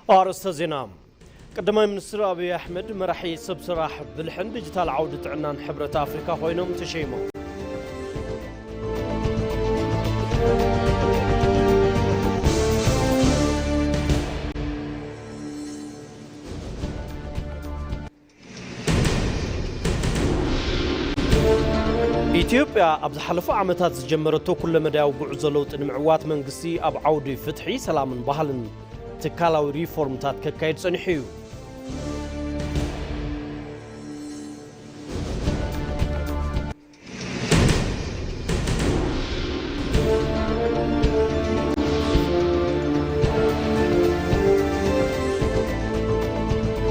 ኣርእስተ ዜና። ቀዳማይ ሚኒስትር ኣብይ ኣሕመድ መራሒ ሰብ ስራሕ ብልሕን ዲጂታል ዓውዲ ጥዕናን ሕብረት ኣፍሪካ ኮይኖም ተሸይሞም። ኢትዮጵያ ኣብ ዝሓለፉ ዓመታት ዝጀመረቶ ኩለመዳያዊ ጉዕዞ ለውጢ ንምዕዋት መንግስቲ ኣብ ዓውዲ ፍትሒ፣ ሰላምን ባህልን ትካላዊ ሪፎርምታት ከካይድ ጸኒሑ እዩ።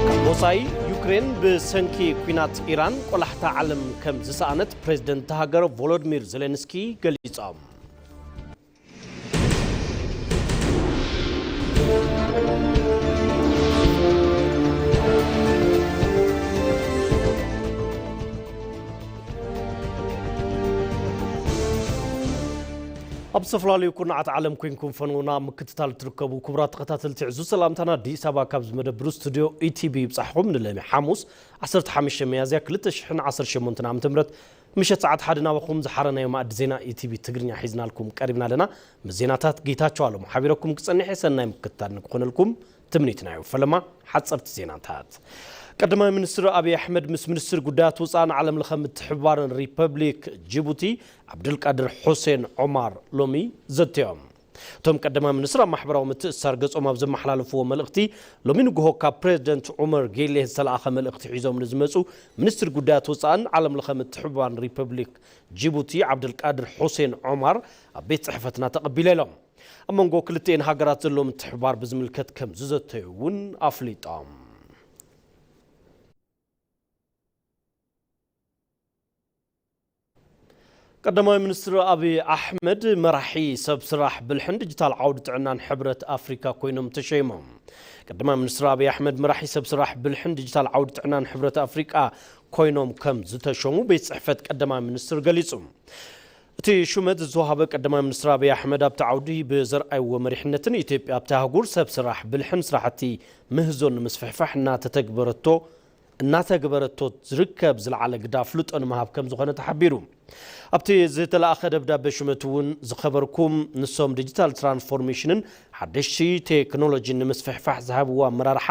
ካብ ወጻኢ፣ ዩክሬን ብሰንኪ ኲናት ኢራን ቆላሕታ ዓለም ከም ዝሰኣነት ፕሬዝደንት እታ ሃገር ቮሎድሚር ዜሌንስኪ ገሊጾም። ኣብ ዝተፈላለዩ ኩርናዓት ዓለም ኮይንኩም ፈንውና ምክትታል ትርከቡ ክቡራት ተኸታተልቲ፣ ዕዙዝ ሰላምታና ኣዲስ ኣበባ ካብ ዝመደብሩ ስቱድዮ ኢቲቪ ይብጻሕኹም። ንለሚ ሓሙስ ዓሰርተ ሓሙሽተ ሚያዝያ ክልተ ሽሕን ዓሰርተ ሸሞንተን ዓመተ ምህረት ምሸት ሰዓት ሓደ ናባኹም ዝሓረናዮ ማእዲ ዜና ኢቲቪ ትግርኛ ሒዝናልኩም ቀሪብና ኣለና። ምስ ዜናታት ጌታቸው ኣለሙ ሓቢረኩም ክጸንሕ እየ። ሰናይ ምክትታል ንክኾነልኩም ትምኒትና እዩ። ፈለማ ሓጸርቲ ዜናታት። ቀዳማይ ሚኒስትር ኣብይ ኣሕመድ ምስ ሚኒስትር ጉዳያት ወጻእን ዓለም ለኸ ምትሕብባርን ሪፐብሊክ ጅቡቲ ዓብዱልቃድር ሑሴን ዑማር ሎሚ ዘትዮም። እቶም ቀዳማይ ሚኒስትር ኣብ ማሕበራዊ ምትእስሳር ገጾም ኣብ ዘመሓላለፍዎ መልእኽቲ፣ ሎሚ ንግሆ ካብ ፕሬዝደንት ዑመር ጌሌ ዝተለኣኸ መልእኽቲ ሒዞም ንዝመጹ ሚኒስትር ጉዳያት ወጻእን ዓለም ለኸ ምትሕብባርን ሪፐብሊክ ጅቡቲ ዓብዱልቃድር ሑሴን ዑማር ኣብ ቤት ጽሕፈትና ተቐቢለ ኢሎም። ኣብ መንጎ ክልቲኤን ሃገራት ዘሎ ምትሕብባር ብዝምልከት ከም ዝዘተዩ እውን ኣፍሊጦም። ቀዳማይ ሚኒስትር ኣብይ ኣሕመድ መራሒ ሰብ ስራሕ ብልሕን ዲጂታል ዓውዲ ጥዕናን ሕብረት ኣፍሪካ ኮይኖም ተሸይሞም። ቀዳማይ ሚኒስትር ኣብይ ኣሕመድ መራሒ ሰብ ስራሕ ብልሕን ዲጂታል ዓውዲ ጥዕናን ሕብረት ኣፍሪካ ኮይኖም ከም ዝተሸሙ ቤት ጽሕፈት ቀዳማይ ሚኒስትር ገሊጹ። እቲ ሹመት ዝተዋሃበ ቀዳማይ ሚኒስትር ኣብይ ኣሕመድ ኣብቲ ዓውዲ ብዘርኣይዎ መሪሕነትን ኢትዮጵያ ኣብቲ ኣህጉር ሰብ ስራሕ ብልሕን ስራሕቲ ምህዞን ንምስፍሕፋሕ እናተተግበረቶ እናተግበረቶ ዝርከብ ዝለዓለ ግዳ ኣፍልጦ ንምሃብ ከም ዝኾነ ተሓቢሩ። ኣብቲ ዝተለኣኸ ደብዳበ ሹመት እውን ዝኸበርኩም ንሶም ዲጂታል ትራንስፎርሜሽንን ሓደሽቲ ቴክኖሎጂን ንምስፍሕፋሕ ዝሃብዎ ኣመራርሓ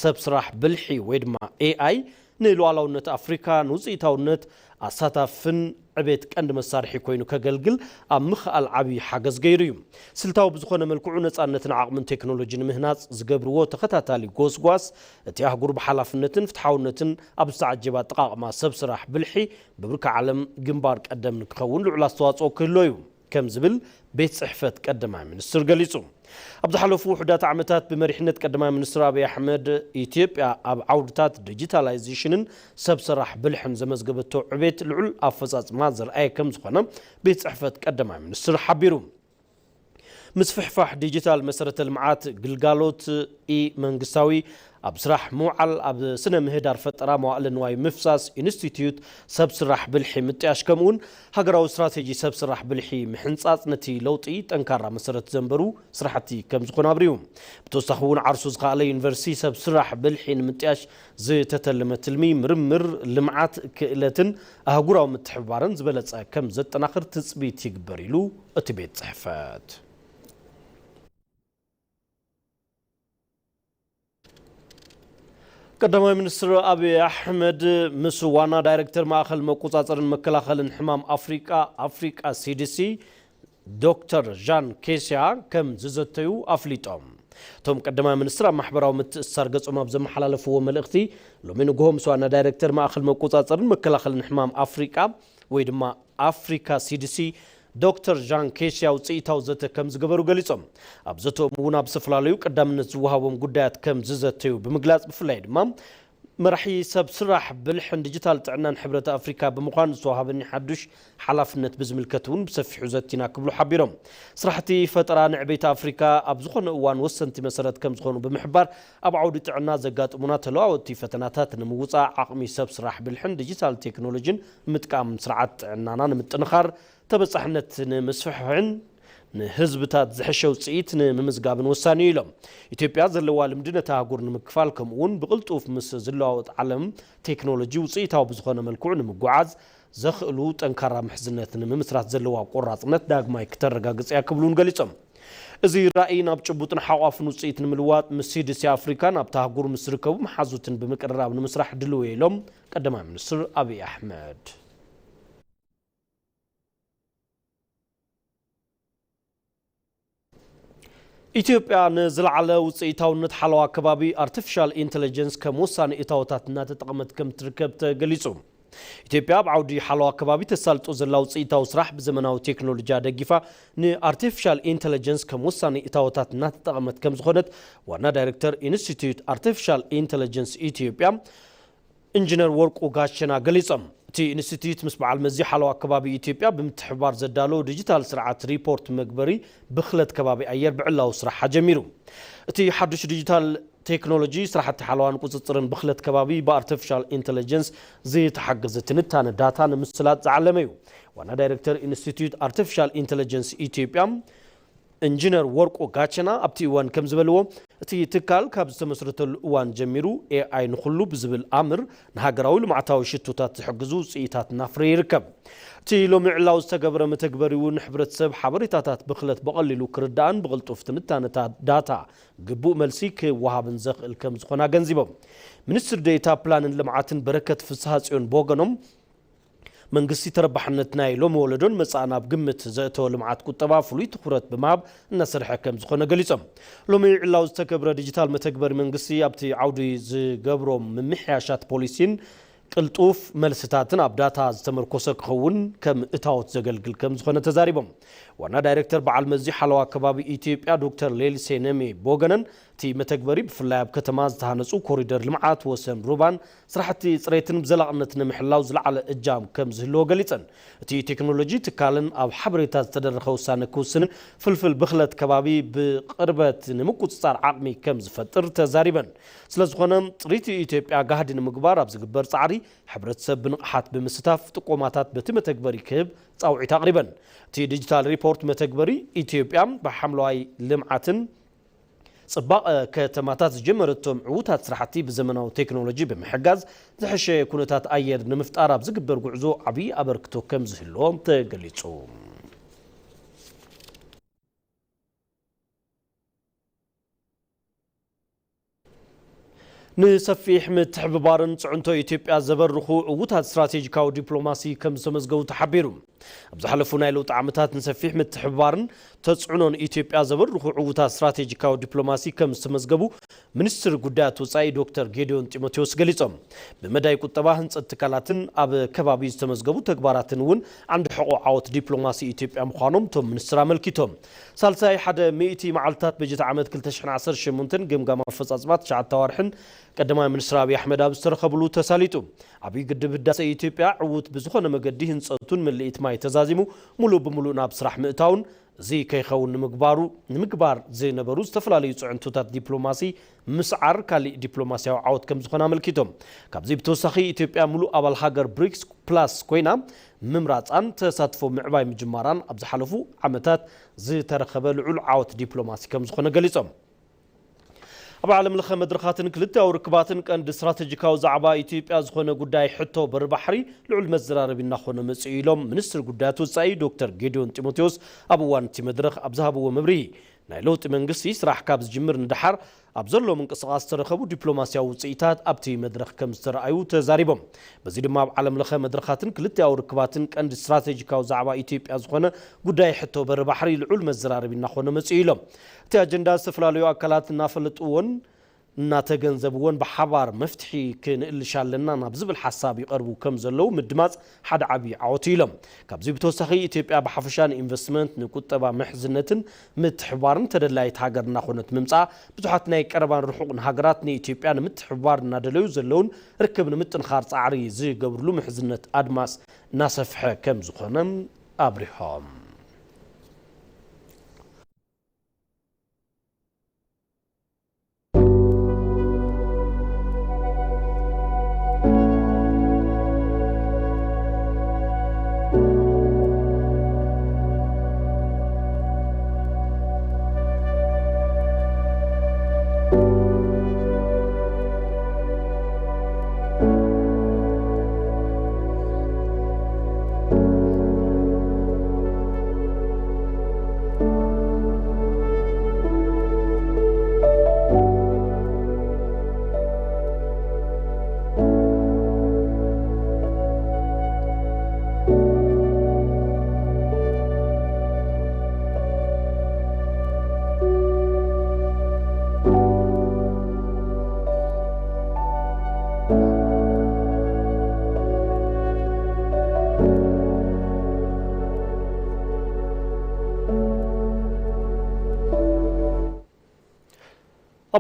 ሰብ ስራሕ ብልሒ ወይ ድማ ኤኣይ ንሉዓላውነት ኣፍሪካ ንውፅኢታውነት ኣሳታፍን ዕቤት ቀንዲ መሳርሒ ኮይኑ ከገልግል ኣብ ምኽኣል ዓብዪ ሓገዝ ገይሩ እዩ። ስልታዊ ብዝኾነ መልክዑ ነፃነትን ዓቕምን ቴክኖሎጂ ንምህናፅ ዝገብርዎ ተኸታታሊ ጎስጓስ እቲ ኣህጉር ብሓላፍነትን ፍትሓውነትን ኣብ ዝተዓጀበ ኣጠቓቕማ ሰብ ስራሕ ብልሒ ብብርኪ ዓለም ግንባር ቀደም ንክኸውን ልዑል ኣስተዋፅኦ ክህሎ እዩ ከም ዝብል ቤት ፅሕፈት ቀዳማይ ሚኒስትር ገሊፁ። ኣብ ዝሓለፉ ውሑዳት ዓመታት ብመሪሕነት ቀዳማይ ሚኒስትር ኣብይ ኣሕመድ ኢትዮጵያ ኣብ ዓውድታት ዲጂታላይዜሽንን ሰብ ሰራሕ ብልሕን ዘመዝገበቶ ዕቤት ልዑል ኣፈፃፅማ ዘርኣየ ከም ዝኾነ ቤት ፅሕፈት ቀዳማይ ሚኒስትር ሓቢሩ። ምስፍሕፋሕ ዲጂታል መሰረተ ልምዓት፣ ግልጋሎት ኢ መንግስታዊ ኣብ ስራሕ ምውዓል፣ ኣብ ስነ ምህዳር ፈጠራ መዋእለ ንዋይ ምፍሳስ፣ ኢንስቲትዩት ሰብ ስራሕ ብልሒ ምጥያሽ፣ ከምኡውን ሃገራዊ ስትራቴጂ ሰብ ስራሕ ብልሒ ምሕንጻጽ ነቲ ለውጢ ጠንካራ መሰረት ዘንበሩ ስራሕቲ ከም ዝኾነ ኣብሪዩ። ብተወሳኺ እውን ዓርሱ ዝኸኣለ ዩኒቨርሲቲ ሰብ ስራሕ ብልሒ ንምጥያሽ ዝተተለመ ትልሚ ምርምር፣ ልምዓት ክእለትን ኣህጉራዊ ምትሕብባርን ዝበለጸ ከም ዘጠናኽር ትጽቢት ይግበር ኢሉ እቲ ቤት ጽሕፈት። ቀዳማይ ሚኒስትር ኣብይ ኣሕመድ ምስ ዋና ዳይሬክተር ማእኸል መቆጻጸርን መከላኸልን ሕማም ኣፍሪቃ፣ ኣፍሪቃ ሲዲሲ፣ ዶክተር ዣን ኬስያ ከም ዝዘተዩ ኣፍሊጦም። እቶም ቀዳማይ ሚኒስትር ኣብ ማሕበራዊ ምትእስሳር ገጾም ኣብ ዘመሓላለፍዎ መልእኽቲ፣ ሎሚ ንግሆ ምስ ዋና ዳይሬክተር ማእኸል መቆጻጸርን መከላኸልን ሕማም ኣፍሪቃ ወይ ድማ ኣፍሪካ ሲዲሲ ዶክተር ዣን ኬስያ ውፅኢታዊ ዘተ ከም ዝገበሩ ገሊጾም። ኣብ ዘተኦም እውን ኣብ ዝተፈላለዩ ቀዳምነት ዝወሃቦም ጉዳያት ከም ዝዘተዩ ብምግላጽ፣ ብፍላይ ድማ መራሒ ሰብ ስራሕ ብልሕን ዲጂታል ጥዕናን ሕብረት ኣፍሪካ ብምዃን ዝተዋሃበኒ ሓዱሽ ሓላፍነት ብዝምልከት እውን ብሰፊሑ ዘቲና ክብሉ ሓቢሮም። ስራሕቲ ፈጠራ ንዕቤት ኣፍሪካ ኣብ ዝኾነ እዋን ወሰንቲ መሰረት ከም ዝኾኑ ብምሕባር፣ ኣብ ዓውዲ ጥዕና ዘጋጥሙና ተለዋወጥቲ ፈተናታት ንምውፃእ ዓቕሚ ሰብ ስራሕ ብልሕን ዲጂታል ቴክኖሎጂን ምጥቃም ስርዓት ጥዕናና ንምጥንኻር፣ ተበፃሕነት ንምስፍሕን ንህዝብታት ዝሕሸ ውፅኢት ንምምዝጋብን ወሳኒ እዩ ኢሎም። ኢትዮጵያ ዘለዋ ልምዲ ነታ ኣህጉር ንምክፋል ከምኡ እውን ብቕልጡፍ ምስ ዝለዋወጥ ዓለም ቴክኖሎጂ ውፅኢታዊ ብዝኾነ መልክዑ ንምጉዓዝ ዘኽእሉ ጠንካራ ምሕዝነት ንምምስራት ዘለዋ ቆራፅነት ዳግማይ ክተረጋግፅ እያ ክብሉ እውን ገሊፆም። እዚ ራእይ ናብ ጭቡጥን ሓቋፍን ውፅኢት ንምልዋጥ ምስ ሲዲሲ ኣፍሪካን ኣብታ ኣህጉር ምስ ዝርከቡ መሓዙትን ብምቅርራብ ንምስራሕ ድልው እየ ኢሎም ቀዳማይ ሚኒስትር ኣብይ ኣሕመድ። ኢትዮጵያ ንዝለዓለ ውፅኢታውነት ሓለዋ ከባቢ ኣርቲፊሻል ኢንተለጀንስ ከም ወሳኒ እታወታት እናተጠቐመት ከም ትርከብ ተገሊፁ። ኢትዮጵያ ኣብ ዓውዲ ሓለዋ ከባቢ ተሳልጦ ዘላ ውፅኢታዊ ስራሕ ብዘመናዊ ቴክኖሎጂ ኣደጊፋ ንኣርቲፊሻል ኢንተለጀንስ ከም ወሳኒ እታወታት እናተጠቐመት ከም ዝኾነት ዋና ዳይሬክተር ኢንስቲትዩት ኣርቲፊሻል ኢንተለጀንስ ኢትዮጵያ ኢንጂነር ወርቁ ጋሸና ገሊጾም። እቲ ኢንስቲትዩት ምስ በዓል መዚ ሓለዋ ከባቢ ኢትዮጵያ ብምትሕብባር ዘዳለዎ ዲጂታል ስርዓት ሪፖርት መግበሪ ብኽለት ከባቢ ኣየር ብዕላዊ ስራሕ ኣጀሚሩ። እቲ ሓዱሽ ዲጂታል ቴክኖሎጂ ስራሕቲ ሓለዋን ቁጽጽርን ብኽለት ከባቢ ብኣርቲፊሻል ኢንተለጀንስ ዝተሓገዘ ትንታነ ዳታ ንምስላጥ ዝዓለመ እዩ። ዋና ዳይሬክተር ኢንስቲትዩት ኣርቲፊሻል ኢንተለጀንስ ኢትዮጵያ ኢንጂነር ወርቁ ጋቸና ኣብቲ እዋን ከም ዝበልዎ፣ እቲ ትካል ካብ ዝተመስረተሉ እዋን ጀሚሩ ኤኣይ ንኹሉ ብዝብል ኣምር ንሃገራዊ ልምዓታዊ ሽቶታት ዝሕግዙ ውፅኢታት እናፍረየ ይርከብ። እቲ ሎሚ ዕላዊ ዝተገበረ መተግበሪ እውን ሕብረተሰብ ሓበሬታታት ብኽለት ብቐሊሉ ክርዳእን ብቕልጡፍ ትንታነታት ዳታ ግቡእ መልሲ ክወሃብን ዘኽእል ከም ዝኾነ ኣገንዚቦም። ሚኒስትር ዴኤታ ፕላንን ልምዓትን በረከት ፍስሃ ጽዮን ብወገኖም፣ መንግስቲ ተረባሕነት ናይ ሎሚ ወለዶን መጻእን ኣብ ግምት ዘእተወ ልምዓት ቁጠባ ፍሉይ ትኹረት ብምሃብ እናሰርሐ ከም ዝኾነ ገሊጾም። ሎሚ ዕላዊ ዝተገብረ ዲጂታል መተግበሪ መንግስቲ ኣብቲ ዓውዲ ዝገብሮም ምምሕያሻት ፖሊሲን ቅልጡፍ መልስታትን ኣብ ዳታ ዝተመርኮሰ ክኸውን ከም እታወት ዘገልግል ከም ዝኾነ ተዛሪቦም። ዋና ዳይሬክተር በዓል መዚ ሓለዋ ከባቢ ኢትዮጵያ ዶክተር ሌሊሴ ነሜ ብወገነን፣ እቲ መተግበሪ ብፍላይ ኣብ ከተማ ዝተሃነፁ ኮሪደር ልምዓት፣ ወሰን ሩባን ስራሕቲ ፅሬትን ብዘላቕነት ንምሕላው ዝለዓለ እጃም ከም ዝህልዎ ገሊፀን፣ እቲ ቴክኖሎጂ ትካልን ኣብ ሓበሬታ ዝተደረኸ ውሳነ ክውስንን ፍልፍል ብኽለት ከባቢ ብቕርበት ንምቁፅፃር ዓቕሚ ከም ዝፈጥር ተዛሪበን። ስለዝኾነ ፅሪት ኢትዮጵያ ጋህዲ ንምግባር ኣብ ዝግበር ፃዕሪ ሕብረተሰብ ብንቕሓት ብምስታፍ ጥቆማታት በቲ መተግበሪ ክህብ ፃውዒት ኣቕሪበን። እቲ ዲጂታል ሪፖርት መተግበሪ ኢትዮጵያ ብሓምለዋይ ልምዓትን ፅባቐ ከተማታት ዝጀመረቶም ዕዉታት ስራሕቲ ብዘመናዊ ቴክኖሎጂ ብምሕጋዝ ዝሕሸ ኩነታት ኣየር ንምፍጣር ኣብ ዝግበር ጉዕዞ ዓብዪ ኣበርክቶ ከም ዝህልዎ ተገሊፁ። ንሰፊሕ ምትሕብባርን ፅዕንቶ ኢትዮጵያ ዘበርኹ ዕዉታት ስትራቴጂካዊ ዲፕሎማሲ ከም ዝተመዝገቡ ተሓቢሩ። ኣብ ዝሓለፉ ናይ ለውጢ ዓመታት ንሰፊሕ ምትሕብባርን ተፅዕኖን ኢትዮጵያ ዘበርኹ ዕዉታት ስትራቴጂካዊ ዲፕሎማሲ ከም ዝተመዝገቡ ሚኒስትር ጉዳያት ወፃኢ ዶክተር ጌዲዮን ጢሞቴዎስ ገሊፆም። ብመዳይ ቁጠባ፣ ህንፀት ትካላትን ኣብ ከባቢ ዝተመዝገቡ ተግባራትን እውን ዓንዲ ሕቖ ዓወት ዲፕሎማሲ ኢትዮጵያ ምዃኖም እቶም ሚኒስትር ኣመልኪቶም። ሳልሳይ ሓደ ሚእቲ መዓልታት በጀት ዓመት ክልተ ሽሕን ዓሰርተ ሸሞንተን ገምጋም ኣፈፃፅማ ትሽዓተ ኣዋርሕን ቀዳማይ ሚኒስትር ኣብይ ኣሕመድ ኣብ ዝተረኸብሉ ተሳሊጡ። ዓብዪ ግድብ ህዳሰ ኢትዮጵያ ዕዉት ብዝኾነ መገዲ ህንፀቱን ምልኢት ማይ ተዛዚሙ ሙሉእ ብሙሉእ ናብ ስራሕ ምእታውን እዚ ከይኸውን ንምግባሩ ንምግባር ዝነበሩ ዝተፈላለዩ ፅዕንቶታት ዲፕሎማሲ ምስዓር ካሊእ ዲፕሎማሲያዊ ዓወት ከም ዝኾነ ኣመልኪቶም። ካብዚ ብተወሳኺ ኢትዮጵያ ሙሉእ ኣባል ሃገር ብሪክስ ፕላስ ኮይና ምምራፃን ተሳትፎ ምዕባይ ምጅማራን ኣብ ዝሓለፉ ዓመታት ዝተረኸበ ልዑል ዓወት ዲፕሎማሲ ከም ዝኾነ ገሊፆም። ኣብ ዓለም ለኸ መድረኻትን ክልቲኣዊ ርክባትን ቀንዲ ስትራቴጂካዊ ዛዕባ ኢትዮጵያ ዝኾነ ጉዳይ ሕቶ በሪ ባሕሪ ልዑል መዘራረቢ እናኾነ መፂኡ ኢሎም ሚኒስትር ጉዳያት ወፃኢ ዶክተር ጌዲዮን ጢሞቴዎስ ኣብ እዋን እቲ መድረኽ ኣብ ዝሃብዎ መብርሂ። ናይ ለውጢ መንግስቲ ስራሕ ካብ ዝጅምር ንደሓር ኣብ ዘሎ ምንቅስቓስ ዝተረኸቡ ዲፕሎማሲያዊ ውፅኢታት ኣብቲ መድረኽ ከም ዝተረኣዩ ተዛሪቦም። በዚ ድማ ኣብ ዓለም ለኸ መድረኻትን ክልቲኣዊ ርክባትን ቀንዲ ስትራቴጂካዊ ዛዕባ ኢትዮጵያ ዝኾነ ጉዳይ ሕቶ በሪ ባሕሪ ልዑል መዘራረቢ እናኾነ መፂኡ ኢሎም። እቲ ኣጀንዳ ዝተፈላለዩ ኣካላት እናፈለጥዎን እናተገንዘብዎን ብሓባር መፍትሒ ክንእልሽ ኣለና ናብ ዝብል ሓሳብ ይቐርቡ ከም ዘለዉ ምድማፅ ሓደ ዓብዪ ዓወት እዩ ኢሎም። ካብዚ ብተወሳኺ ኢትዮጵያ ብሓፈሻ ንኢንቨስትመንት፣ ንቁጠባ ምሕዝነትን ምትሕብባርን ተደላይት ሃገር እናኾነት ምምፃኣ ብዙሓት ናይ ቀረባን ርሑቕን ሃገራት ንኢትዮጵያ ንምትሕብባር እናደለዩ ዘለውን ርክብ ንምጥንኻር ፃዕሪ ዝገብርሉ ምሕዝነት ኣድማስ እናሰፍሐ ከም ዝኾነ ኣብሪሆም።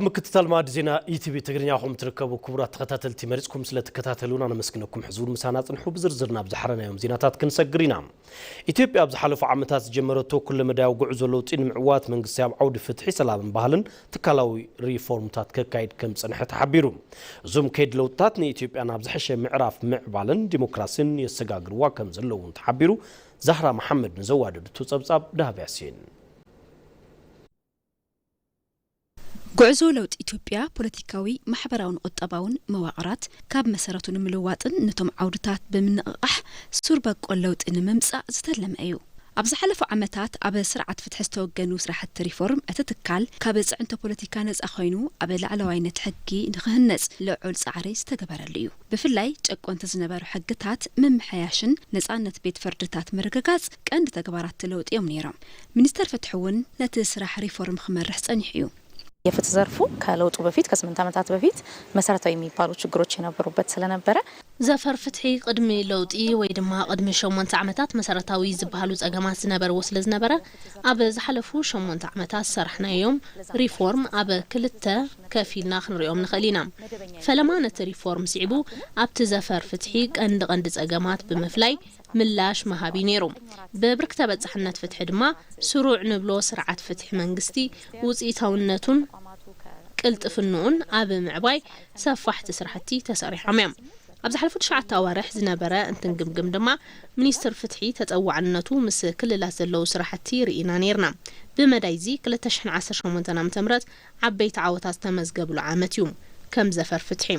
ምክትታል ማዕዲ ዜና ኢቲቪ ትግርኛ ኹም ትርከቡ ክቡራት ተኸታተልቲ፣ መሪጽኩም ስለ ትከታተሉና ነመስግነኩም። ሕዚ እውን ምሳና ጽንሑ። ብዝርዝር ናብ ዝሓረናዮም ዜናታት ክንሰግር ኢና። ኢትዮጵያ ኣብ ዝሓለፉ ዓመታት ዝጀመረቶ ኩለመዳያዊ ጉዕዞ ለውጢ ንምዕዋት መንግስቲ ኣብ ዓውዲ ፍትሒ፣ ሰላምን ባህልን ትካላዊ ሪፎርምታት ከካይድ ከም ዝጸንሐ ተሓቢሩ። እዞም ከይዲ ለውጥታት ንኢትዮጵያ ናብ ዝሐሸ ምዕራፍ ምዕባለን ዲሞክራሲን የሰጋግርዋ ከም ዘለውን ተሓቢሩ። ዛህራ መሓመድ ንዘዋደድቱ ጸብጻብ ዳህብ ያሲን። ጉዕዞ ለውጢ ኢትዮጵያ ፖለቲካዊ፣ ማሕበራውን ቁጠባውን መዋቕራት ካብ መሰረቱ ንምልዋጥን ነቶም ዓውድታት ብምንቕቓሕ ሱር በቆል ለውጢ ንምምጻእ ዝተለመ እዩ። ኣብ ዝሓለፉ ዓመታት ኣብ ስርዓት ፍትሒ ዝተወገኑ ስራሕቲ ሪፎርም እቲ ትካል ካብ ጽዕንቶ ፖለቲካ ነጻ ኮይኑ ኣብ ላዕለዋይነት ሕጊ ንክህነጽ ልዑል ጻዕሪ ዝተገበረሉ እዩ። ብፍላይ ጨቆንቲ ዝነበሩ ሕግታት ምምሕያሽን ነጻነት ቤት ፍርድታት ምርግጋጽ ቀንዲ ተግባራት ለውጢ እዮም ነይሮም። ሚኒስተር ፍትሒ እውን ነቲ ስራሕ ሪፎርም ክመርሕ ጸኒሑ እዩ። የፍትህ ዘርፉ ከለውጡ በፊት፣ ከስምንት ዓመታት በፊት መሰረታዊ የሚባሉ ችግሮች የነበሩበት ስለነበረ፣ ዘፈር ፍትሒ ቅድሚ ለውጢ ወይ ድማ ቅድሚ ሸሞንተ ዓመታት መሰረታዊ ዝበሃሉ ጸገማት ዝነበርዎ ስለ ዝነበረ፣ ኣብ ዝሓለፉ ሸሞንተ ዓመታት ዝሰራሕናዮም ሪፎርም ኣብ ክልተ ከፊልና ክንሪኦም ንኽእል ኢና። ፈለማ ነቲ ሪፎርም ስዒቡ ኣብቲ ዘፈር ፍትሒ ቀንዲ ቀንዲ ጸገማት ብምፍላይ ምላሽ ምሃብ እዩ ነይሩ። ብብርኪ ተበጻሕነት ፍትሒ ድማ ስሩዕ ንብሎ ስርዓት ፍትሒ መንግስቲ ውጽኢታውነቱን ቅልጥፍንኡን ኣብ ምዕባይ ሰፋሕቲ ስራሕቲ ተሰሪሖም እዮም። ኣብ ዝሓለፉ ትሽዓተ ኣዋርሕ ዝነበረ እንትንግምግም ድማ ሚኒስትር ፍትሒ ተጸዋዕነቱ ምስ ክልላት ዘለዉ ስራሕቲ ርኢና ነይርና። ብመዳይ እዚ ክልተ ሽሕን ዓሰርተ ሸሞንተን ዓመተ ምህረት ዓበይቲ ዓወታት ዝተመዝገብሉ ዓመት እዩ። ከም ዘፈር ፍትሒ።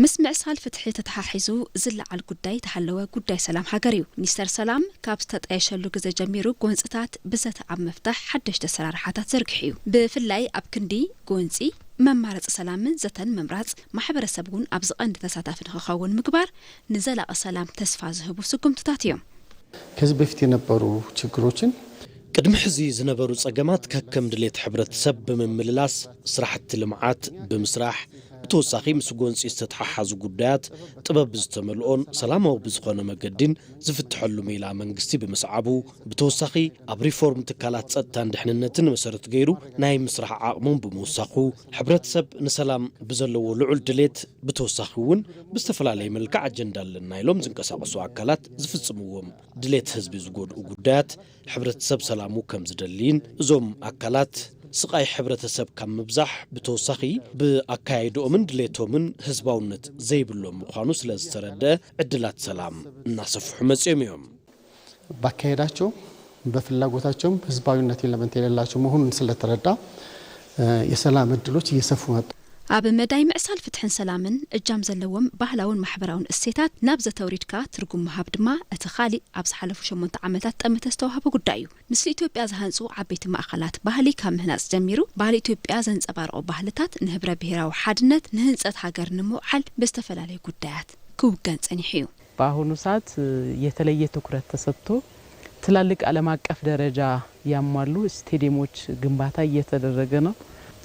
ምስ ምዕሳል ፍትሒ ተተሓሒዙ ዝለዓል ጉዳይ ተሃለወ ጉዳይ ሰላም ሃገር እዩ። ሚኒስተር ሰላም ካብ ዝተጣየሸሉ ግዜ ጀሚሩ ጎንፅታት ብዘተ ኣብ ምፍታሕ ሓደሽቲ ኣሰራርሓታት ዘርጊሑ እዩ። ብፍላይ ኣብ ክንዲ ጎንፂ መማረፂ ሰላምን ዘተን ምምራፅ ማሕበረሰብ እውን ኣብዚ ቀንዲ ተሳታፊ ንክኸውን ምግባር ንዘላቒ ሰላም ተስፋ ዝህቡ ስጉምትታት እዮም። ከዚህ በፊት የነበሩ ችግሮችን ቅድሚ ሕዚ ዝነበሩ ጸገማት ከከም ድሌት ሕብረተሰብ ብምምልላስ ስራሕቲ ልምዓት ብምስራሕ፣ ብተወሳኺ ምስ ጎንጺ ዝተተሓሓዙ ጉዳያት ጥበብ ብዝተመልኦን ሰላማዊ ብዝኾነ መገዲን ዝፍትሐሉ ሜላ መንግስቲ ብምስዓቡ፣ ብተወሳኺ ኣብ ሪፎርም ትካላት ጸጥታን ድሕንነትን መሰረት ገይሩ ናይ ምስራሕ ዓቕሞም ብምውሳኹ፣ ሕብረተሰብ ንሰላም ብዘለዎ ልዑል ድሌት ብተወሳኺ እውን ብዝተፈላለየ መልክዕ ኣጀንዳ ኣለና ኢሎም ዝንቀሳቐሱ ኣካላት ዝፍጽምዎም ድሌት ህዝቢ ዝጎድኡ ጉዳያት ሕብረተሰብ ሰላሙ ከም ዝደልይን እዞም ኣካላት ስቓይ ሕብረተሰብ ካብ ምብዛሕ ብተወሳኺ ብኣካያይድኦምን ድሌቶምን ህዝባውነት ዘይብሎም ምዃኑ ስለ ዝተረድአ ዕድላት ሰላም እናሰፍሑ መጺኦም እዮም። ባካሄዳቸው በፍላጎታቸውም ህዝባዊነት ኢለመንት የሌላቸው መሆኑን ስለተረዳ የሰላም እድሎች እየሰፉ መጡ። ኣብ መዳይ ምዕሳል ፍትሕን ሰላምን እጃም ዘለዎም ባህላውን ማሕበራውን እሴታት ናብ ዘተውሪድካ ትርጉም ምሃብ ድማ እቲ ካሊእ ኣብ ዝሓለፉ ሸሞንተ ዓመታት ጠመተ ዝተዋህበ ጉዳይ እዩ። ንስለ ኢትዮጵያ ዝሃንፁ ዓበይቲ ማእኸላት ባህሊ ካብ ምህናፅ ጀሚሩ ባህሊ ኢትዮጵያ ዘንፀባርቑ ባህልታት ንህብረ ብሄራዊ ሓድነት ንህንፀት ሃገር ንምውዓል ብዝተፈላለዩ ጉዳያት ክውገን ፀኒሑ እዩ። በአሁኑ ሰዓት የተለየ ትኩረት ተሰጥቶ ትላልቅ ዓለም አቀፍ ደረጃ ያሟሉ ስቴዲየሞች ግንባታ እየተደረገ ነው።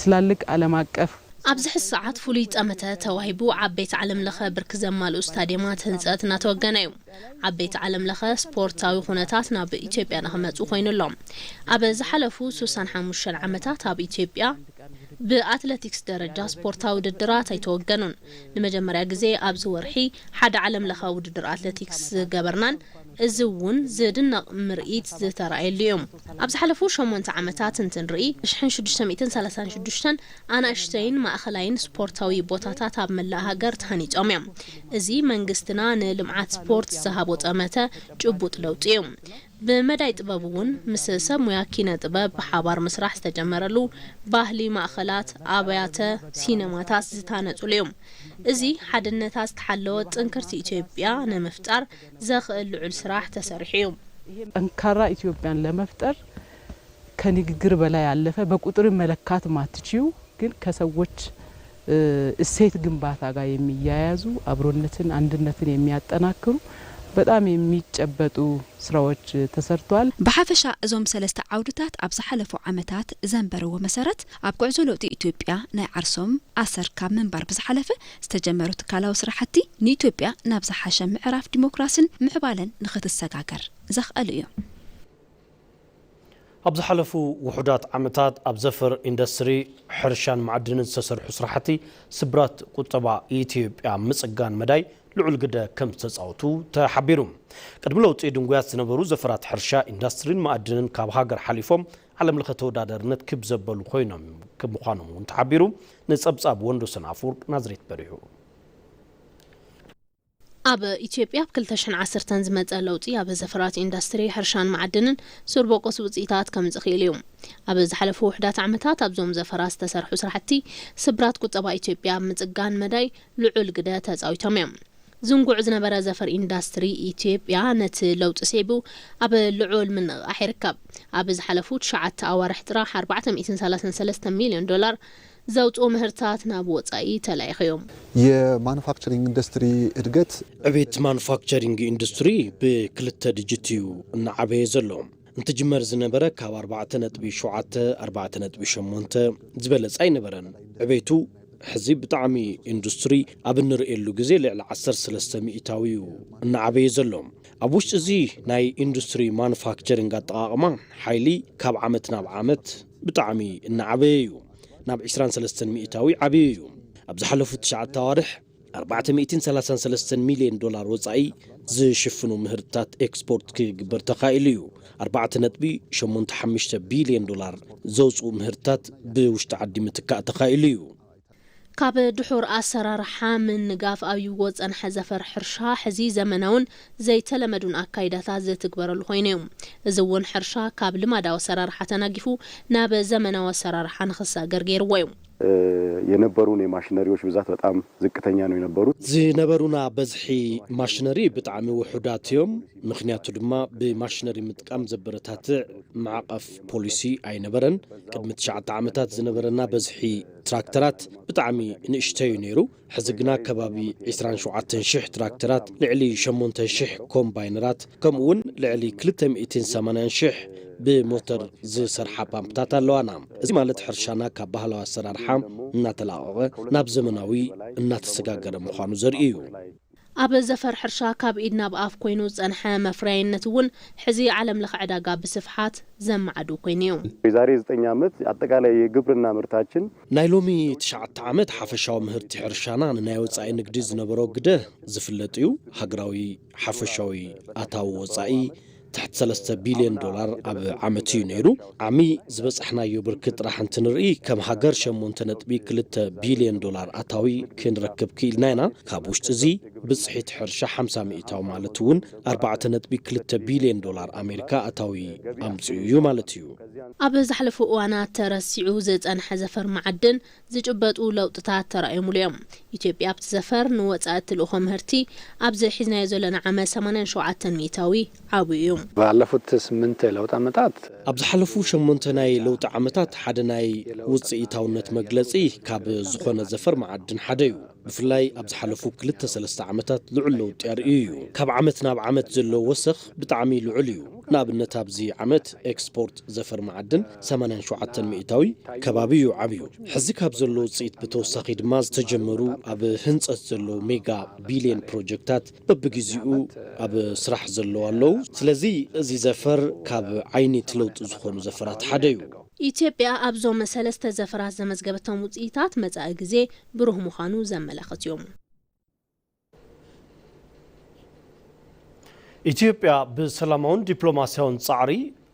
ትላልቅ ዓለም አቀፍ ኣብዚ ሕዚ ሰዓት ፍሉይ ጠመተ ተዋሂቡ ዓበይቲ ዓለም ለኸ ብርኪ ዘማልኡ ስታዲየማት ህንፀት እናተወገነ እዩ። ዓበይቲ ዓለም ለኸ ስፖርታዊ ኩነታት ናብ ኢትዮጵያ ንኽመፁ ኮይኑ ኣሎ። ኣብ ዝሓለፉ ሱሳን ሓሙሽተን ዓመታት ኣብ ኢትዮጵያ ብኣትለቲክስ ደረጃ ስፖርታዊ ውድድራት ኣይተወገኑን። ንመጀመርያ ግዜ ኣብዚ ወርሒ ሓደ ዓለም ለኸ ውድድር ኣትለቲክስ ዝገበርናን እዚ እውን ዝድነቕ ምርኢት ዝተራእየሉ እዩ። ኣብ ዝሓለፉ ሸሞንተ ዓመታት እንትንርኢ ሽዱሽተ ሚእትን ሰላሳን ሽዱሽተን ኣናእሽተይን ማእኸላይን ስፖርታዊ ቦታታት ኣብ መላእ ሃገር ተሃኒፆም እዮም። እዚ መንግስትና ንልምዓት ስፖርት ዝሃቦ ጠመተ ጭቡጥ ለውጢ እዩ። ብመዳይ ጥበብ እውን ምስ ሰብ ሙያ ኪነ ጥበብ ብሓባር ምስራሕ ዝተጀመረሉ ባህሊ ማእኸላት ኣብያተ ሲነማታት ዝታነፁሉ እዩ። እዚ ሓድነታ ዝተሓለወ ጥንክርቲ ኢትዮጵያ ንምፍጣር ዘኽእል ልዑል ስራሕ ተሰሪሑ እዩ። ጠንካራ ኢትዮጵያን ለመፍጠር ከንግግር በላይ ያለፈ በቁጥር መለካት ማትችው ግን ከሰዎች እሴት ግንባታ ጋር የሚያያዙ አብሮነትን አንድነትን የሚያጠናክሩ በጣም የሚጨበጡ ስራዎች ተሰርተዋል። ብሓፈሻ እዞም ሰለስተ ዓውድታት ኣብ ዝሓለፉ ዓመታት ዘንበርዎ መሰረት ኣብ ጉዕዞ ለውጢ ኢትዮጵያ ናይ ዓርሶም ኣሰር ካብ ምንባር ብዝሓለፈ ዝተጀመሩ ትካላዊ ስራሕቲ ንኢትዮጵያ ናብ ዝሓሸ ምዕራፍ ዲሞክራሲን ምዕባለን ንኽትሰጋገር ዘኽኣሉ እዮም። ኣብ ዝሓለፉ ውሑዳት ዓመታት ኣብ ዘፈር ኢንዱስትሪ፣ ሕርሻን ማዕድንን ዝተሰርሑ ስራሕቲ ስብራት ቁጠባ ኢትዮጵያ ምጽጋን መዳይ ልዑል ግደ ከም ዝተጻወቱ ተሓቢሩ። ቅድሚ ለውጢ ድንጉያት ዝነበሩ ዘፈራት ሕርሻ፣ ኢንዱስትሪን ማዕድንን ካብ ሃገር ሓሊፎም ዓለም ለኸ ተወዳዳርነት ክብ ዘበሉ ኮይኖም ምዃኖም እውን ተሓቢሩ። ንጸብጻብ ወንዶሰን ኣፈወርቅ ናዝሬት በሪሁ። ኣብ ኢትዮጵያ ኣብ ክልተ ሽሕን ዓሰርተን ዝመጸ ለውጢ ኣብ ዘፈራት ኢንዱስትሪ፣ ሕርሻን ማዕድንን ሱር በቆስ ውጽኢታት ከምጽእ ክኢሉ እዩ። ኣብ ዝሓለፉ ውሑዳት ዓመታት ኣብዞም ዘፈራት ዝተሰርሑ ስራሕቲ ስብራት ቁጠባ ኢትዮጵያ ኣብ ምጽጋን መዳይ ልዑል ግደ ተጻዊቶም እዮም። ዝንጉዕ ዝነበረ ዘፈር ኢንዱስትሪ ኢትዮጵያ ነቲ ለውጢ ስዒቡ ኣብ ልዑል ምንቕቓሕ ይርከብ። ኣብ ዝሓለፉ ትሽዓተ ኣዋርሕ ጥራሕ ኣርባዕተ ሚእትን ሰላሳን ሰለስተ ሚልዮን ዶላር ዘውፅኡ ምህርታት ናብ ወፃኢ ተላኢኾም። የማኑፋክቸሪንግ ኢንዱስትሪ እድገት ዕቤት ማኑፋክቸሪንግ ኢንዱስትሪ ብክልተ ድጅት እዩ እናዓበየ ዘሎ። እንትጅመር ዝነበረ ካብ ኣርባዕተ ነጥቢ ሸውዓተ ኣርባዕተ ነጥቢ ሸሞንተ ዝበለጸ ኣይነበረን። ዕቤቱ ሕዚ ብጣዕሚ ኢንዱስትሪ ኣብ እንርእየሉ ግዜ ልዕሊ ዓሰርተ ሰለስተ ሚእታዊ እዩ እናዓበየ ዘሎ። ኣብ ውሽጢ እዚ ናይ ኢንዱስትሪ ማኑፋክቸሪንግ ኣጠቓቕማ ሓይሊ ካብ ዓመት ናብ ዓመት ብጣዕሚ እናዓበየ እዩ። ናብ ዕስራን ሰለስተን ሚእታዊ ዓብዩ እዩ። ኣብ ዝሓለፉ ትሽዓተ ኣዋርሕ ኣርባዕተ ሚእትን ሰላሳን ሰለስተን ሚልዮን ዶላር ወጻኢ ዝሽፍኑ ምህርትታት ኤክስፖርት ክግበር ተኻኢሉ እዩ። ኣርባዕተ ነጥቢ ሸሞንተ ሓሙሽተ ቢልዮን ዶላር ዘውፅኡ ምህርትታት ብውሽጢ ዓዲ ምትካእ ተኻኢሉ እዩ። ካብ ድሑር ኣሰራርሓ ምንጋፍ ኣብይዎ ዝፀንሐ ዘፈር ሕርሻ ሕዚ ዘመናውን ዘይተለመዱን ኣካይዳታት ዝትግበረሉ ኮይኑ እዩ። እዚ እውን ሕርሻ ካብ ልማዳዊ ኣሰራርሓ ተናጊፉ ናብ ዘመናዊ ኣሰራርሓ ንኽሳገር ገይርዎ እዩ። የነበሩን የማሽነሪዎች ብዛት በጣም ዝቅተኛ ነው የነበሩት። ዝነበሩና በዝሒ ማሽነሪ ብጣዕሚ ውሑዳት እዮም። ምኽንያቱ ድማ ብማሽነሪ ምጥቃም ዘበረታትዕ ማዕቐፍ ፖሊሲ ኣይነበረን። ቅድሚ ትሽዓተ ዓመታት ዝነበረና በዝሒ ትራክተራት ብጣዕሚ ንእሽተዩ ነይሩ። ሕዚ ግና ከባቢ ዕስራን ሸውዓተን ሽሕ ትራክተራት፣ ልዕሊ ሸሞንተ ሽሕ ኮምባይነራት፣ ከምኡ እውን ልዕሊ ክልተ ሚእትን ሰማንያን ሽሕ ብሞተር ዝሰርሓ ፓምፕታት ኣለዋና። እዚ ማለት ሕርሻና ካብ ባህላዊ ኣሰራርሓ እናተላቐቐ ናብ ዘመናዊ እናተሰጋገረ ምዃኑ ዘርኢ እዩ። ኣብ ዘፈር ሕርሻ ካብ ኢድ ናብ ኣፍ ኮይኑ ዝጸንሐ መፍረያይነት እውን ሕዚ ዓለም ለኸ ዕዳጋ ብስፍሓት ዘመዓዱ ኮይኑ እዩ። የዛሬ ዘጠኝ ዓመት አጠቃላይ የግብርና ምርታችን ናይ ሎሚ ትሽዓተ ዓመት ሓፈሻዊ ምህርቲ ሕርሻና ንናይ ወጻኢ ንግዲ ዝነበሮ ግደ ዝፍለጥ እዩ። ሃገራዊ ሓፈሻዊ ኣታዊ ወጻኢ ትሕቲ ሰለስተ ቢልዮን ዶላር ኣብ ዓመት እዩ ነይሩ። ዓሚ ዝበጻሕናዮ ብርኪ ጥራሕ እንትንርኢ ከም ሃገር ሸሞንተ ነጥቢ ክልተ ቢልዮን ዶላር ኣታዊ ክንረክብ ክኢልና ኢና። ካብ ውሽጢ እዚ ብጽሒት ሕርሻ ሓምሳ ሚእታዊ ማለት እውን ኣርባዕተ ነጥቢ ክልተ ቢልዮን ዶላር ኣሜሪካ ኣታዊ ኣምጺኡ እዩ ማለት እዩ። ኣብ ዝሓለፉ እዋናት ተረሲዑ ዝጸንሐ ዘፈር መዓድን ዝጭበጡ ለውጥታት ተራእዮምሉ እዮም። ኢትዮጵያ ኣብቲ ዘፈር ንወጻኢ እትልእኾ ምህርቲ ኣብዚ ሒዝናዮ ዘለና ዓመት ሰማንያን ሸውዓተን ሚእታዊ ዓብዩ እዩ። ባለፉት ስምንት ለውጥ ዓመታት ኣብ ዝሓለፉ ሸሞንተ ናይ ለውጢ ዓመታት ሓደ ናይ ውጽኢታውነት መግለጺ ካብ ዝኾነ ዘፈር መዓድን ሓደ እዩ። ብፍላይ ኣብ ዝሓለፉ ክልተ ሰለስተ ዓመታት ልዑል ለውጢ ኣርእዩ እዩ። ካብ ዓመት ናብ ዓመት ዘሎ ወሰኽ ብጣዕሚ ልዑል እዩ። ንኣብነት ኣብዚ ዓመት ኤክስፖርት ዘፈር መዓድን ሰማንያን ሸውዓተን ሚእታዊ ከባቢ እዩ ዓብዩ። ሕዚ ካብ ዘሎ ውፅኢት ብተወሳኺ ድማ ዝተጀመሩ ኣብ ህንፀት ዘለዉ ሜጋ ቢልዮን ፕሮጀክታት በብግዚኡ ኣብ ስራሕ ዘለዉ ኣለዉ። ስለዚ እዚ ዘፈር ካብ ዓይኒ እቲ ለውጢ ዝኾኑ ዘፈራት ሓደ እዩ። ኢትዮጵያ ኣብዞም ሰለስተ ዘፈራት ዘመዝገበቶም ውፅኢታት መፃኢ ግዜ ብሩህ ምዃኑ ዘመላኽት እዩ። ኢትዮጵያ ብሰላማውን ዲፕሎማሲያውን ጻዕሪ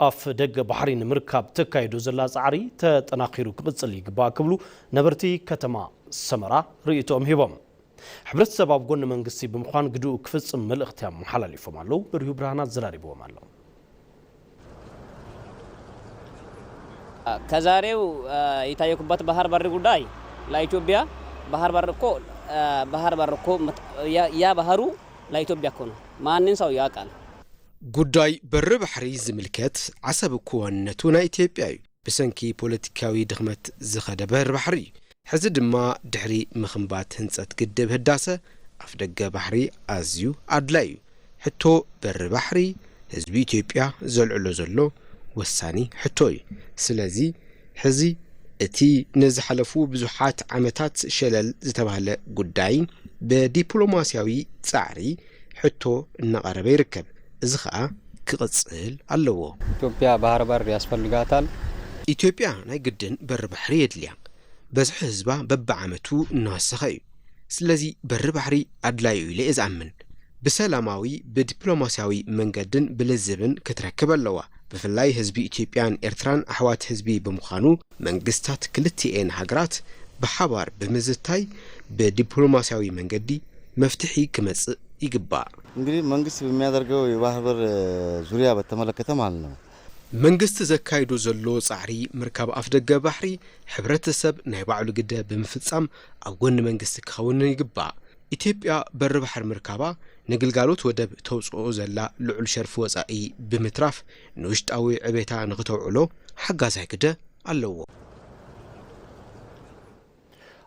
ኣፍ ደገ ባሕሪ ንምርካብ ተካይዶ ዘላ ጻዕሪ ተጠናኺሩ ክቕጽል ይግባእ ክብሉ ነበርቲ ከተማ ሰመራ ርእይቶኦም ሂቦም። ሕብረተሰብ ኣብ ጎኒ መንግስቲ ብምዃን ግድኡ ክፍጽም መልእኽቲ ኣመሓላሊፎም ኣለዉ። በሪሁ ብርሃን ኣዘራሪብዎም ኣሎ። ከዛሬው የታየኩበት ባህር በር ጉዳይ ለኢትዮጵያ ባህር በር እኮ ባህር በር እኮ ያ ባህሩ ለኢትዮጵያ እኮ ነው። ማንም ሰው ያውቃል። ጉዳይ በሪ ባሕሪ ዝምልከት ዓሰብ እኮ ዋንነቱ ናይ ኢትዮጵያ እዩ። ብሰንኪ ፖለቲካዊ ድኽመት ዝኸደ በሪ ባሕሪ እዩ። ሕዚ ድማ ድሕሪ ምኽንባት ህንጸት ግድብ ህዳሰ ኣፍደገ ባሕሪ ኣዝዩ ኣድላዪ እዩ። ሕቶ በሪ ባሕሪ ህዝቢ ኢትዮጵያ ዘልዕሎ ዘሎ ወሳኒ ሕቶ እዩ። ስለዚ ሕዚ እቲ ንዝሓለፉ ብዙሓት ዓመታት ሸለል ዝተባህለ ጉዳይ ብዲፕሎማስያዊ ጻዕሪ ሕቶ እናቐረበ ይርከብ። እዚ ኸኣ ክቕጽል ኣለዎ። ኢትዮጵያ ባህር በር ያስፈልጋታል። ኢትዮጵያ ናይ ግድን በሪ ባሕሪ የድልያ። በዝሒ ህዝባ በብዓመቱ እናወሰኸ እዩ። ስለዚ በሪ ባሕሪ ኣድላዩ ኢለ እየ ዝኣምን። ብሰላማዊ፣ ብዲፕሎማስያዊ መንገድን ብልዝብን ክትረክብ ኣለዋ። ብፍላይ ህዝቢ ኢትዮጵያን ኤርትራን ኣሕዋት ህዝቢ ብምዃኑ፣ መንግስታት ክልቲኤን ሃገራት ብሓባር ብምዝታይ ብዲፕሎማስያዊ መንገዲ መፍትሒ ክመጽእ ይግባእ። እንግዲህ መንግስት በሚያደርገው የባህር በር ዙሪያ በተመለከተ ማለት ነው። መንግስቲ ዘካይዶ ዘሎ ጻዕሪ ምርካብ ኣፍደገ ባሕሪ ሕብረተሰብ ናይ ባዕሉ ግደ ብምፍጻም ኣብ ጎኒ መንግስቲ ክኸውን ይግባእ። ኢትዮጵያ በሪ ባሕሪ ምርካባ ንግልጋሎት ወደብ ተውጽኦ ዘላ ልዑል ሸርፊ ወጻኢ ብምትራፍ ንውሽጣዊ ዕቤታ ንክተውዕሎ ሓጋዛይ ግደ ኣለዎ።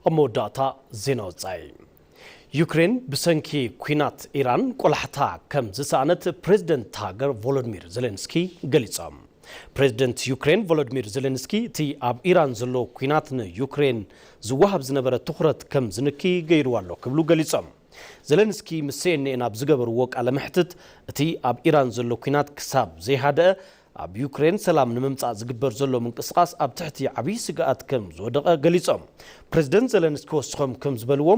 ኣብ መወዳእታ ዜና ወጻኢ። ዩክሬን ብሰንኪ ኲናት ኢራን ቆላሕታ ከም ዝሰኣነት ፕሬዝደንት ሃገር ቮሎዲሚር ዜሌንስኪ ገሊጾም። ፕሬዝደንት ዩክሬን ቮሎዲሚር ዜሌንስኪ እቲ ኣብ ኢራን ዘሎ ኲናት ንዩክሬን ዝወሃብ ዝነበረ ትኹረት ከም ዝንኪ ገይርዋ ኣሎ ክብሉ ገሊጾም። ዜሌንስኪ ምስ ሲ ኤን ኤን ኣብ ዝገበርዎ ቃለ መሕትት፣ እቲ ኣብ ኢራን ዘሎ ኲናት ክሳብ ዘይሃደአ፣ ኣብ ዩክሬን ሰላም ንምምጻእ ዝግበር ዘሎ ምንቅስቓስ ኣብ ትሕቲ ዓብዪ ስግኣት ከም ዝወደቐ ገሊጾም። ፕሬዝደንት ዜሌንስኪ ወሲኾም ከም ዝበልዎ፣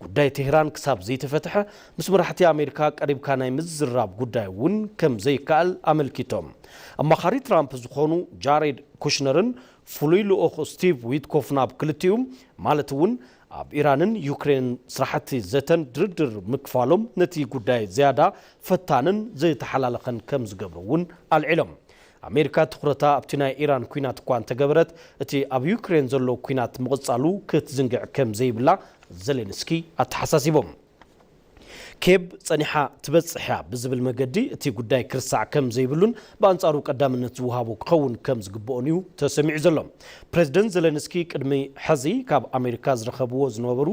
ጉዳይ ቴህራን ክሳብ ዘይተፈትሐ፣ ምስ መራሕቲ ኣሜሪካ ቀሪብካ ናይ ምዝራብ ጉዳይ እውን ከም ዘይከኣል ኣመልኪቶም። ኣማኻሪ ትራምፕ ዝኾኑ ጃሬድ ኩሽነርን ፍሉይ ልኡኽ ስቲቭ ዊትኮፍን ኣብ ክልቲኡ፣ ማለት እውን ኣብ ኢራንን ዩክሬንን ስራሕቲ ዘተን ድርድር ምክፋሎም ነቲ ጉዳይ ዝያዳ ፈታንን ዘይተሓላለኸን ከም ዝገብሮ እውን ኣልዒሎም። ኣሜሪካ ትኹረታ ኣብቲ ናይ ኢራን ኲናት እኳ እንተገበረት፣ እቲ ኣብ ዩክሬን ዘሎ ኲናት ምቕጻሉ ክትዝንግዕ ከም ዘይብላ ዜሌንስኪ ኣተሓሳሲቦም። ኬብ ጸኒሓ ትበጽሕ እያ ብዝብል መገዲ እቲ ጉዳይ ክርሳዕ ከም ዘይብሉን ብኣንጻሩ ቀዳምነት ዝወሃቦ ክኸውን ከም ዝግብኦን እዩ ተሰሚዑ ዘሎ። ፕሬዝደንት ዜሌንስኪ ቅድሚ ሕዚ ካብ ኣሜሪካ ዝረኸብዎ ዝነበሩ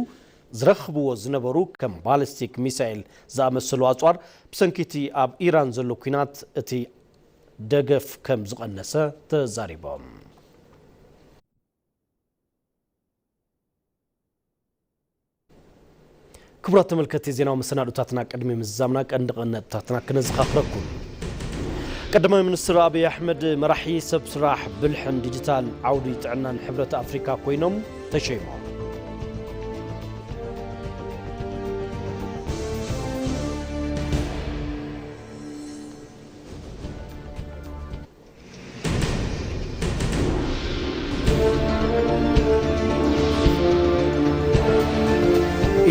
ዝረኽብዎ ዝነበሩ ከም ባሊስቲክ ሚሳኤል ዝኣመሰሉ ኣጽዋር ብሰንኪ እቲ ኣብ ኢራን ዘሎ ኲናት እቲ ደገፍ ከም ዝቐነሰ ተዛሪቦም። ክቡራት ተመልከትቲ፣ ዜናዊ መሰናዶታትና ቅድሚ ምዝዛምና ቀንዲ ቀንዲ ነጥብታትና ክነዘኻኽረኩም። ቀዳማይ ሚኒስትር ኣብይ ኣሕመድ መራሒ ሰብ ስራሕ ብልሕን ዲጂታል ዓውዲ ጥዕናን ሕብረት ኣፍሪካ ኮይኖም ተሸይሞም።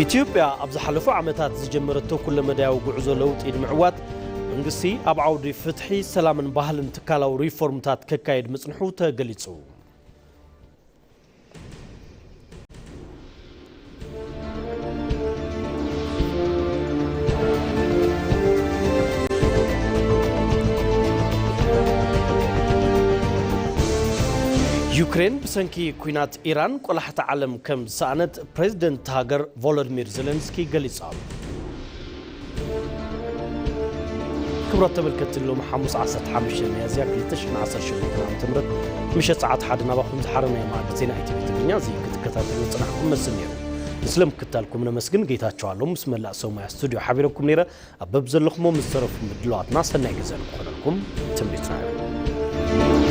ኢትዮጵያ ኣብ ዝሓለፉ ዓመታት ዝጀመረቶ ኩለመዳያዊ ጉዕዞ ለውጢ ንምዕዋት መንግስቲ ኣብ ዓውዲ ፍትሒ፣ ሰላምን ባህልን ትካላዊ ሪፎርምታት ከካይድ ምጽንሑ ተገሊጹ። ዩክሬን ብሰንኪ ኲናት ኢራን ቆላሕታ ዓለም ከም ዝሰኣነት ፕሬዝደንት ሃገር ቮሎዲሚር ዜሌንስኪ ገሊጾም። ክቡራት ተመልከትቲ፣ ሎሚ ሓሙስ ዓሰርተ ሓሙሽተ ሚያዝያ ክልተ ሽሕን ዓሰርተ ሸሞንተን ዓመተ ምህረት ምሸት ሰዓት ሓደ ናባኹም ዝሓረናዮ መኣዲ ዜና ኢቲቪ ትግርኛ እዚ ክትከታተሉ ዝጸናሕኩም መስል ነይሩ። ንስለ ምክትታልኩም ነመስግን። ጌታቸው ኣለሙ ምስ መላእ ሰብ ሞያ ስቱድዮ ሓቢረኩም ነይረ። ኣብ በብዘለኹሞ ምስ ዝተረፉ ምድላዋትና ሰናይ ግዜ ንክኾነልኩም ትምኒትና እዩ።